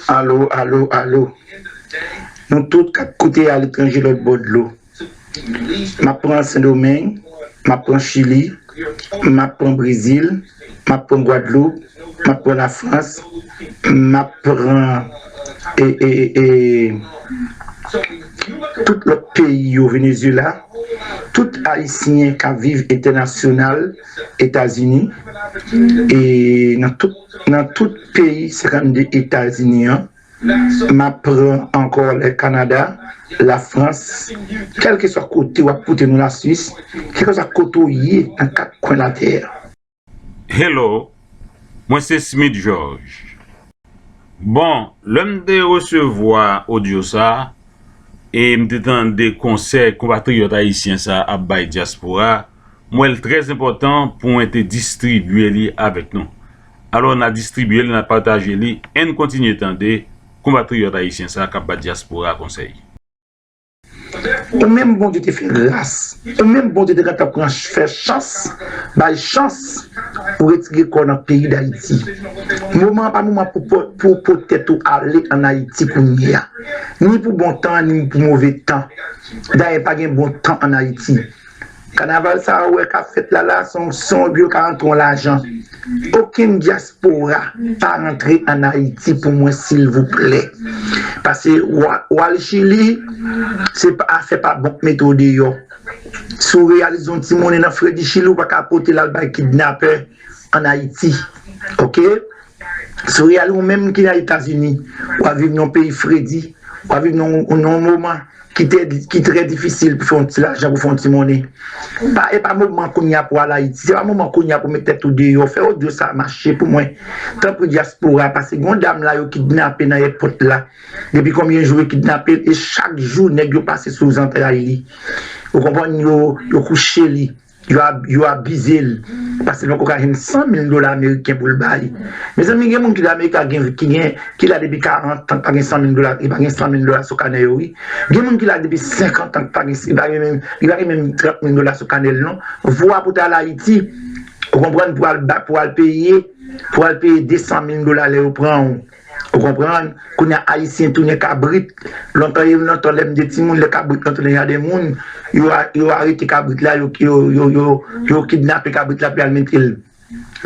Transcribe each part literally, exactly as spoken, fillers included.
Alo, alo, alo. Nou tout k ap koute aletranje lòt bò dlo. M ap pran Sendomeng, m ap pran Chili, m ap pran Brezil, m ap pran Gwadloup, m ap pran Lafrans, m ap pran e, e, e, tout lòt peyi yo, Venezuela, tout Ayisyen k ap viv entènasyonal, Etazini, e nan tout, nan tout peyi senkann de Etazini an, m ap pran ankò le Canada, Lafrans, kèlkeswa kote w ap koute nou, Laswis, kèlkeswa kote w ye nan kat kwen latè. Hello, mwen se Smith George. Bon, lè m te resevwa odyo sa a, e m te tande konsèy konpatriyòt ayisyen sa a ap bay dyaspora a, m wè l trè enpòtan pou mwen te distribye li avèk nou. Alò, n a distribye l, n a pataje li, ann kontinye tande konpatriyòt ayisyen sa a k ap bay dyaspora a konsèy. Ou menm Bondye te fè gras. Ou menm Bondye te gentan pran fè chans, bay chans pou retire kò w nan peyi Dayiti. Moman an pa moman pou pou pou tèt ou ale ann Ayiti kounye a. Ni pou bon tan, ni pou move tan. Dayè pa gen bon tan ann Ayiti. Kanaval sa a ou wè k ap fèt la la, se yon, se yon byen yo ka rantre yon lajan. Okenn dyaspora pa rantre ann Ayiti pou mwen silvouplè. Paske w al Chili, se pa afè pa bon k mete w deyò. Si w reyalize yon ti monnen nan fredi Chili, ou pa ka pote l al bay kidnapè ann Ayiti. Oke? Si w reyalize ou menm ki nan Etazini, w ap viv nan yon peyi fredi, w ap viv nan yon moman ki te ki trè difisil pou fè yon ti lajan, pou fè yon ti monnen. Pa, e pa moman kounye a pou al Ayiti. Se pa moman kounye a pou met tèt ou deyò. Fè odyo sa a mache pou mwen. Tanpri dyaspora, paske gen yon dam la yo kidnape nan èpòt la. Depi konbyen jou yo kidnape l, e chak jou nèg yo pase sou zantray li. Ou konprann, yo, yo kouche li. Yo, ab, yo abize l. Paske l poko ka jwenn san mil dola ameriken pou l bay. Mezanmi, gen moun ki la Amerika gen, ki gen, ki la depi karant tan, pa gen san mil dola, e pa gen san mil dola sou kanè yo, wi. Gen moun ki la depi senkant tan, pa gen, li pa gen menm, li pa gen menm trant mil dola sou kanè l, non. Vwa pou t al Ayiti, ou konprann, pou al, pou al peye, pou al peye de san mil dola lè yo pran w. Ou konprann? Kounye a, Ayisyen tounen kabrit. Lontan, e lontan, lè m te timoun, lè kabrit lan tounen jaden moun, yo, yo arete kabrit la, yo, yo, yo, yo, yo kidnape kabrit la, pou y al mete l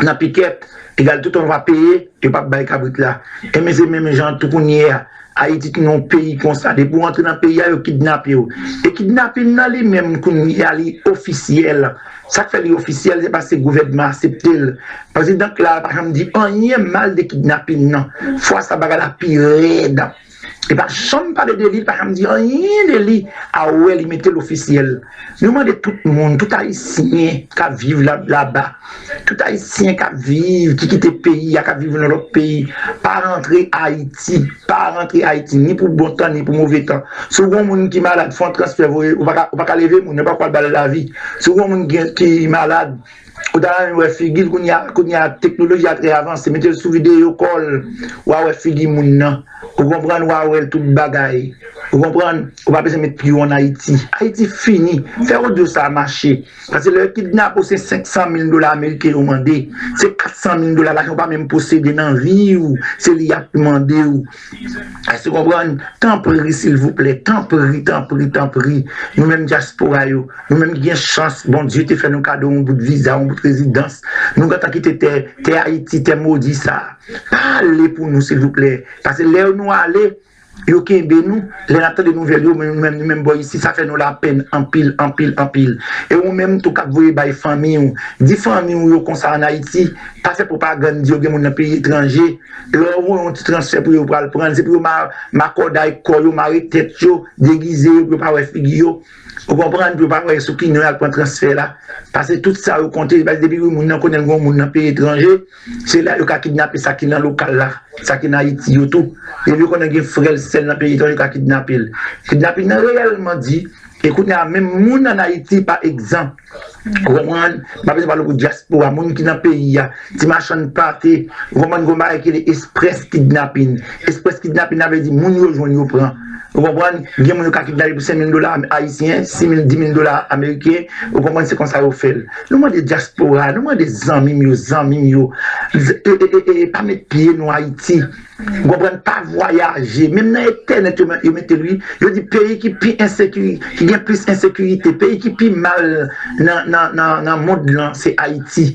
nan pikèt. Egal, toutan yo pa peye, yo p ap bay kabrit la. Enben, se menm jan tou kounye a. Ayiti tounen yon peyi konsa. Depi w antre nan peyi a, yo kidnape w. E kidnapin nan li menm, kounye a, li ofisyèl. Sa k fè li ofisyèl, se paske gouvènman aksepte l. Prezidan Clark pa janm di anyen mal de kidnapin nan. Fwa sa bagay la pi rèd. Li pa janm pale de li, li pa janm di anyen de li. A wè li mete l ofisyèl. Nou mande tout moun, tout Ayisyen k ap viv la, laba, tout Ayisyen k ap viv, ki kite peyi a, k ap viv nan lòt peyi, pa rantre Ayiti. Pa rantre Ayiti, ni pou bon tan, ni pou move tan. Si w gen yon moun ki malad, fè yon transfè voye, ou pa ka, ou pa ka leve moun, yo pa ka al ba l lavi. Si w gen yon moun ki, ki malad, ou ta renmen wè figi l, kounye a, kounye a teknoloji a trè avanse, mete l sou videyo kòl, w a wè figi moun nan. Ou konprann, w a wè l tout bagay. Ou konprann, ou pa bezwen met pye w ann Ayiti. Ayiti fini. Fè odyo sa a mache. Paske lè yo kidnape w, se senk san mil dola ameriken yo mande. Se kat san mil dola, lajan w pa menm posede nan vi w, se li y ap mande w. Èske w konprann? Tanpri, silvouplè, tanpri, tanpri, tanpri. Nou menm dyaspora yo, nou menm ki gen chans, Bondye te fè nou kado yon bout viza, yon bout rezidans. Nou gentan kite tè, tè Ayiti, tè modi sa a. Pa ale pou nou, silvouplè. Paske lè nou ale, yo kenbe nou, lè n ap tande nouvèl yo, nou menm, nou menm bò isi, sa fè nou lapenn anpil, anpil, anpil. E ou menm tou k ap voye bay fanmi w, di fanmi w yo konsa ann Ayiti, pa fè pwopagann di yo gen moun nan peyi etranje. Lè w voye yon ti transfè pou yo pral pran l, se pou yo ma, makòday kò yo, mare tèt yo, degize yo pou yo pa wè figi yo. Ou konprann, pou yo pa wè sou ki non y al pran transfè la. Paske tout sa yo konte, paske depi wi moun nan konnen l gen yon moun nan peyi etranje, se la yo ka kidnape sa ki nan lokal la, sa ki nan Ayiti yo tou. Depi yo konnen gen frè l, sè l nan peyi etranje, yo ka kidnape l. Kidnapin nan reyèlman di, e kounye a menm moun ann Ayiti, pa egzanp, ou konprann, m pa bezwen pale pou dyaspora, moun ki nan peyi a, ti machann pate, ou konprann, gen yon bagay ki rele express kidnapin. Express kidnapin, sa vle di moun yo jwenn, yo pran. Ou konprann? Gen moun yo ka kidnape pou senk mil dola ayisyen, sis mil, dis mil dola ameriken. Ou konprann? Se konsa yo fè l. Nou mande dyaspora, nou mande zanmi m yo, zanmi m yo. Z- e, e, e, e, pa met pye nou Ayiti. Ou konprann? Pa vwayaje. Menm nan entènèt, yo, yo mete l, wi. Yo di peyi ki pi ensekiri, ki gen plis ensekirite, peyi ki pi mal nan, nan, nan, nan mond lan, se Ayiti.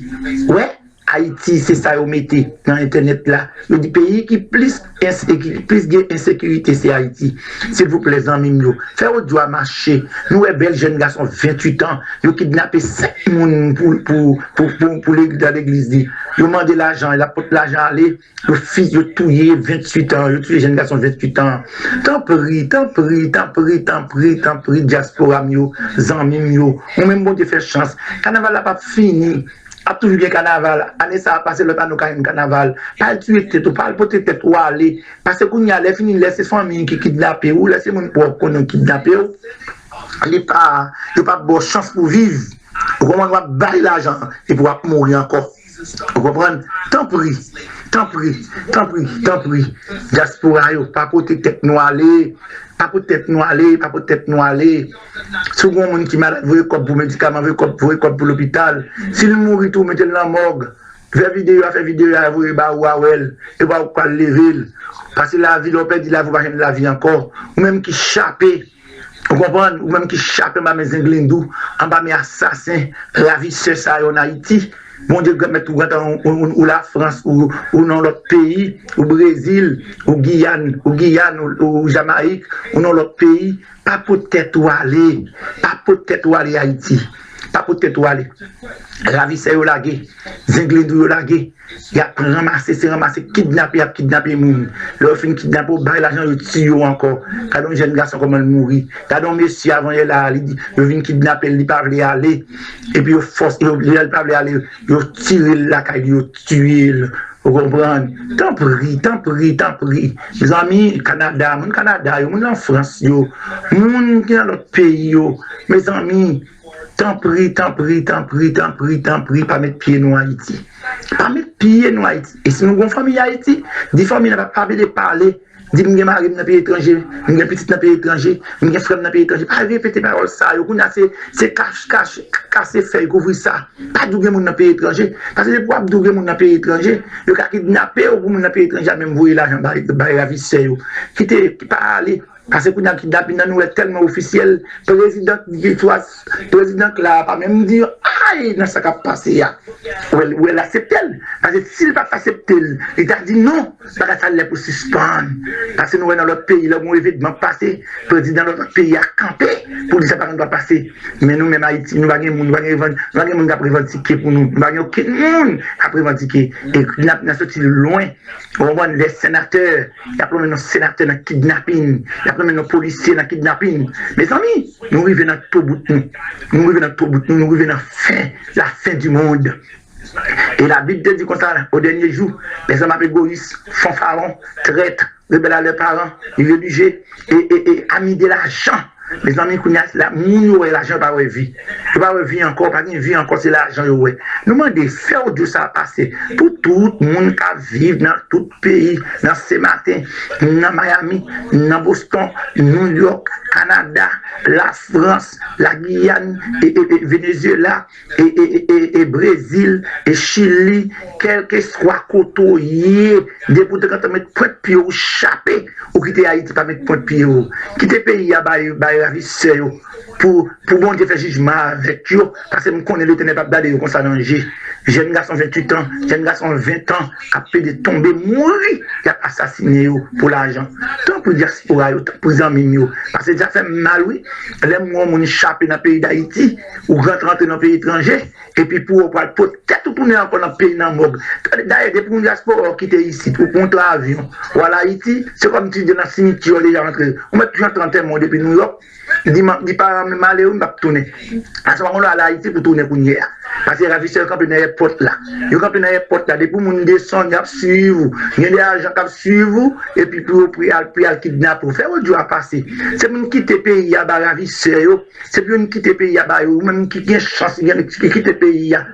Wè? Ayiti, se sa yo mete nan entènèt la. Yo di peyi ki plis, ens- ki plis gen ensekirite, se Ayiti. Silvouplè, zanmi m yo, fè odyo a mache. Nou wè bèl jèn gason venntuit an, yo kidnape senk moun pou, pou, pou, pou, pou legliz, nan legliz li. Yo mande lajan, l ap pot lajan ale, yo fi, yo touye venntuit an, yo touye jèn gason venntuit an. Tanpri, tanpri, tanpri, tanpri, tanpri, dyaspora m yo, zanmi m yo, ou menm Bondye fè chans. Kanaval la p ap fini. Ap toujou gen kanaval. Ane sa a pase, lòt ane ou ka jwenn kanaval. Pa al tiye tèt ou, pa al pote tèt ou ale. Pase kounye a, lè fini, lè se fanmi ki kidnape ou, lè se moun pwòp konnen kidnape ou, li pa, yo p ap ba w chans pou viv. Ou konprann? W ap bay lajan epi w ap mouri ankò. Ou konprann? Tanpri, tanpri, tanpri, tanpri. Dyaspora yo, pa pote tèt nou ale. Pa pote tèt nou ale, pa pote tèt nou ale. Si w gen yon moun ki malad, voye kòb pou medikaman, voye kòb, voye kòb pou lopital. Si l mouri tou, mete l nan mòg. Fè videyo a, fè videyo a, voye ba ou a wè l. E pa ou k pral leve l. Pase lavi, lè w pèdi lavi, ou pa jwenn lavi ankò. Ou menm ki chape, ou konprann? Ou menm ki chape anba men zenglendo, anba men asasen, ravisè sa yo ann Ayiti. Bondye granmèt ou, grantan ou, ou, ou Lafrans, ou, ou nan lòt peyi, ou Brezil, ou Giyàn, ou Giyàn, ou, ou Jamayik, ou nan lòt peyi, pa pot tèt ou ale. Pa pot tèt ou ale Ayiti. Pa pot tèt ou ale. Ravisè yo lage. Zenglendo yo lage. Y ap ranmase, se ranmase, kidnape, y ap kidnape moun. Lè yo fin kidnape w, bay lajan, yo tiye w ankò. Gade yon jèn gason kòman l mouri. Gade yon mesye avan yè la, li di, yo vin kidnape l, li pa vle ale. Epi yo fòse, yo, lè l pa vle ale, yo tire l lakay li, yo tiye l. Ou konprann? Tanpri, tanpri, tanpri. Mezanmi, Kanada, moun Kanada yo, moun Lafrans yo, moun ki nan lòt peyi yo, mezanmi, tanpri, tanpri, tanpri, tanpri, tanpri, pa met pye nou Ayiti. Pa met pye nou Ayiti. E si nou gon fanmi Ayiti, di fanmi nan pa, pa vle pale. Di m gen mari m nan peyi etranje, m gen pitit nan peyi etranje, m gen frè m nan peyi etranje. Pa repete pawòl sa yo. Kounye a se, se kach, kach, kase fèy, kouvri sa. Pa di w gen moun nan peyi etranje. Paske depi w ap di w gen moun nan peyi etranje, yo ka kidnape w pou moun nan peyi etranje a menm voye lajan bay, bay ravisè yo. Kite, pa ale. Paske kounye a kidnapin nan nou wè tèlman ofisyèl, prezidan ki swa, prezidan k la a pa menm di ay nan sa k ap pase a. Ou wè, ou wè l aksepte l. Paske si l pa t aksepte l, li ta di non, bagay sa lè pou sispann. Paske nou wè nan lòt peyi, lè yon evenman k pase, prezidan lòt peyi a kanpe pou di sa pa gen dwa pase. Men nou menm Ayiti, nou pa gen moun, nou pa gen revan-, nou pa gen moun k ap revandike pou nou. Nou pa gen okenn moun k ap revandike. E kidnapin nan soti lwen. Ou konprann? Lè senatè, y ap lonmen non senatè nan kidnapin, y ap lonmen non polisye nan kidnapin. Mezanmi, nou rive nan to bout nou. Nou rive nan to bout nou, nou rive nan fen, la fin du monde. E Labib te di konsa, o dènye jou, lèzòm ap egoyis, fanfaron, trèt, rebèl a lè paran, irelije, e, e, e ami de lajan. Mezanmi, kounye a, la, moun yo wè lajan, yo pa wè vi. Yo pa wè vi ankò, pa gen vi ankò, se lajan yo wè. Nou mande, fè odyo sa a pase pou tout moun k ap viv nan tout peyi, nan Senmaten, nan Miami, nan Boston, New York, Kanada, Lafrans, Lagiyàn, e, e, e Venezyela, e, e, e, e, e Brezil, e Chili, kèlkeswa kote w ye, depi w te gentan met pwent pye w chape, ou kite Ayiti pa met pwent pye w. Kite peyi a bay, bay ravisè yo pou, pou Bondye fè jijman avèk yo, paske m konnen Letènèl p ap gade yo konsa nan je. Jèn gason venntuit an, jèn gason ven an k ap pede tonbe mouri, y ap asasinen yo pou lajan. Tanpri dyaspora yo, tanpri zanmi m yo, paske sa fè m mal wi. Lè m wè yon moun chape nan peyi Dayiti, ou rantre antre nan peyi etranje, epi pou ou pral pot tèt ou tounen ankò nan peyi nan mòg. Dayè, depi yon dyaspora ou kite isit, ou pran yon tren avyon, ou al Ayiti, se kòmsi w nan simityè w deja rantre. Ou mèt toujou antre antèman w depi Nouyòk, di, di paran m, m ale wi, m p ap tounen. Paske w pa konn lè w al Ayiti pou tounen kounye a. Paske ravisè yo kanpe nan èpòt la. Yo kanpe nan èpòt la. Depi yon moun desann, y ap swiv ou. Gen de ajan k ap swiv ou, epi pou yo, pou y al, pou y al kidnape w. Fè odyo a pase. Se pou n kite peyi a ba ravisè yo. Se pou yo n kite peyi a ba yo. Ou menm ki gen chans, gen, ki kite peyi a.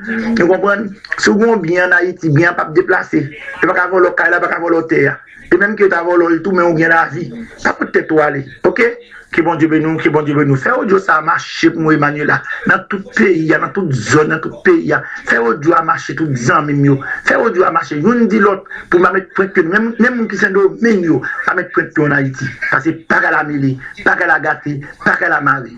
Ou konprann? Si w gen yon byen ann Ayiti, byen an p ap deplase. Yo pa ka vòlò kay la, yo pa ka vòlò tè a. E menm ke yo ta vòlò l tou, men ou gen lavi. Pa pot tèt ou ale, oke? Ke Bondye beni w, ke Bondye beni w. Fè odyo sa a mache pou mwen, Emmanuela. Nan tout peyi a, nan tout zòn, nan tout peyi a. Fè odyo a mache, tout zanmi m yo. Fè odyo a mache, youn di lòt, pou m pa met pwent pye nou. Menm, menm moun ki Sendomeng yo, pa met pwent pye yo ann Ayiti. Paske pa ka la mele, pa ka la gate, pa ka la mare.